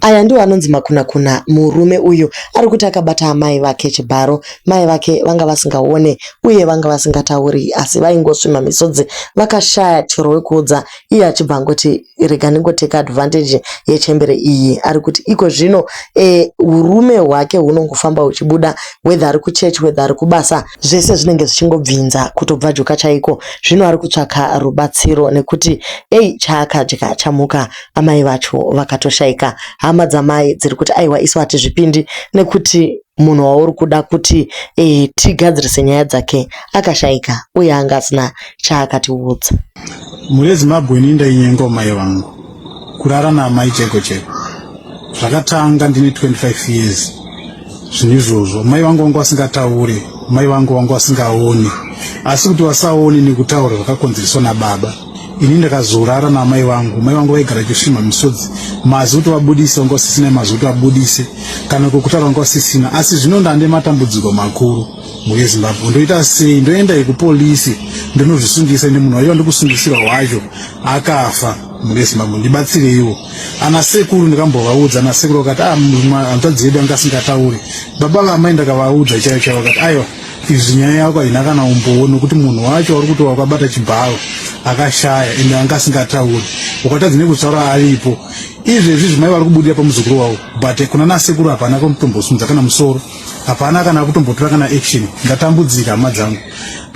Aya ndiwo anonzi makunakuna. Murume uyu ari kuti akabata amai vake chibharo. Mai vake vanga vasingaone uye vanga vasingatauri asi vaingosvimha misodzi vakashaya chero wekuudza iye achibva angoti rega ndingoteka advantage yechembere iyi. Ari kuti iko zvino e, urume hwake hunongofamba huchibuda whether ari kuchechi whether ari kubasa zvese zvinenge zvichingobvinza kutobvajuka chaiko. Zvino ari kutsvaka rubatsiro nekuti ei chaakadya chamuka amai vacho vakatoshaika. Hama dzamai dziri kuti aiwa isu hatizvipindi nekuti munhu wauri kuda kuti e, tigadzirise nyaya dzake akashaika uye anga asina chaakatiudza. Mhuri yeZimbabwe ini ndainyenga mai vangu kurara naamai chaiko chaiko zvakatanga ndine 25 years zvinhu izvozvo mai vangu vanga vasingataure mai vangu vanga vasingaoni asi kuti vasaone nekutaura zvakakonzereswa nababa ini ndakazorara naamai vangu mai vangu vaigara chisvimha misodzi mazi kuti vabudise vanga vasisina mazi kuti vabudise kana kukutaura vanga vasisina asi zvino ndande matambudziko makuru mhuri yezimbabwe ndoita sei ndoenda kupolisi ndinozvisungisa ende munhu wacho ndikusungisirwa wacho akafa mhuri yezimbabwe ndibatsireiwo ana sekuru ndikambovaudza ana sekuru vakati ah hanzvadzi yedu anga asingatauri baba vamai ndakavaudza chaivo chaivo vakati aiwa izvi nyaya yako haina kana umbowo nokuti munhu wacho wari kuti wakabata chibharo akashaya ende anga asingatauri ukatadza nekutaura aripo izvezvi zvimai vari kubudira pamuzukuru wavo but kuna nasekuru hapana kutombosimudza kana musoro hapana kana kutombotora kana action ndatambudzika hama dzangu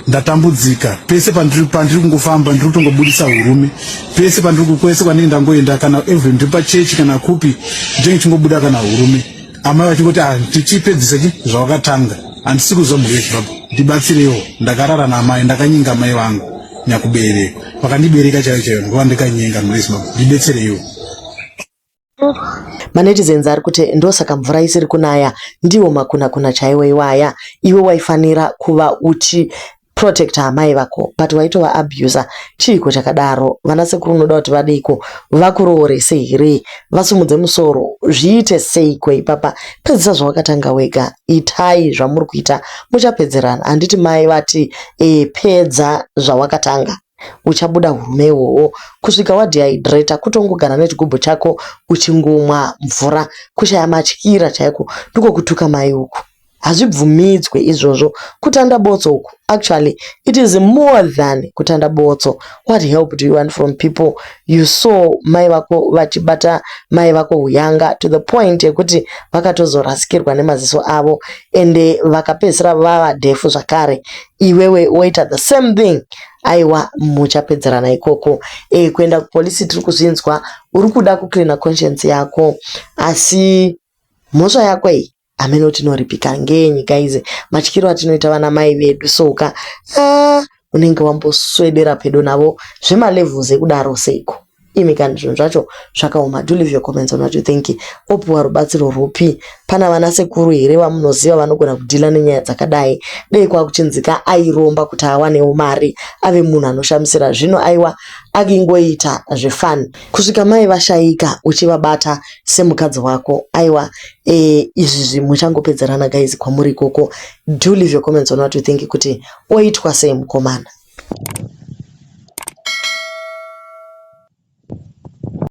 ndatambudzika pese pandiri pandiri kungofamba ndiri kutongobudisa hurume pese pandiri kwese kwandinge ndangoenda kana even ndiri pachechi kana kupi ndinenge chingobuda kana hurume amai vachingoti ah tichipedzisa chi zvawakatanga handisi kuzwa mhuri yezimbabwe ndibatsirewo ndakarara naamai ndakanyenga mai vangu nyakubereka vakandibereka chaiyo chaiyo nguva ndikanyenga mhuri yezimbabwe ndibetsereiwo Manetizens ari kuti ndosaka mvura isiri kunaya ndiwo makunakuna chaiwo iwaya. Iwe waifanira kuva uchi protecta amai vako but waitova abuser. Chiiko chakadaro? Vana sekuru unoda kuti vadeiko? Vakuroorese here? Vasumudze musoro? Zviite seiko ipapa? Pedzisa zvawakatanga wega. Itai zvamuri kuita muchapedzerana. Handiti mai vati e, pedza zvawakatanga. Uchabuda hurume ihwohwo kusvika wadehydrator kutongogara nechigubhu chako uchingomwa mvura kushaya matyira chaiko ndiko kutuka mai uku hazvibvumidzwe izvozvo kutanda botso uku actually it is more than kutanda botso what help do you want from people you saw mai vako vachibata mai vako huyanga to the point yekuti vakatozorasikirwa nemaziso avo ende vakapedzisira vava dhefu zvakare iwewe woita the same thing aiwa muchapedzerana ikoko e, kuenda kupolisi tiri kuzvinzwa uri kuda kucleana conscience yako asi mhosva yako iyi hameno tinoripika ngenyi guys matyiro atinoita vana mai vedu soka ah, unenge wamboswedera pedo navo zvemalevels ekudaro seiko imi kani zvinhu zvacho zvakaoma do leave your comments on what you think opiwa rubatsiro rwupi pana vana sekuru here vamunoziva vanogona kudhila nenyaya dzakadai dei kwakuchinzika airomba kuti awanewo mari ave munhu anoshamisira zvino aiwa akingoita zvefun kusvika mai vashaika uchivabata semukadzi wako aiwa e, izvi muchangopedzerana guys kwamuri ikoko do leave your comments on what you think kuti oitwa sei mukomana.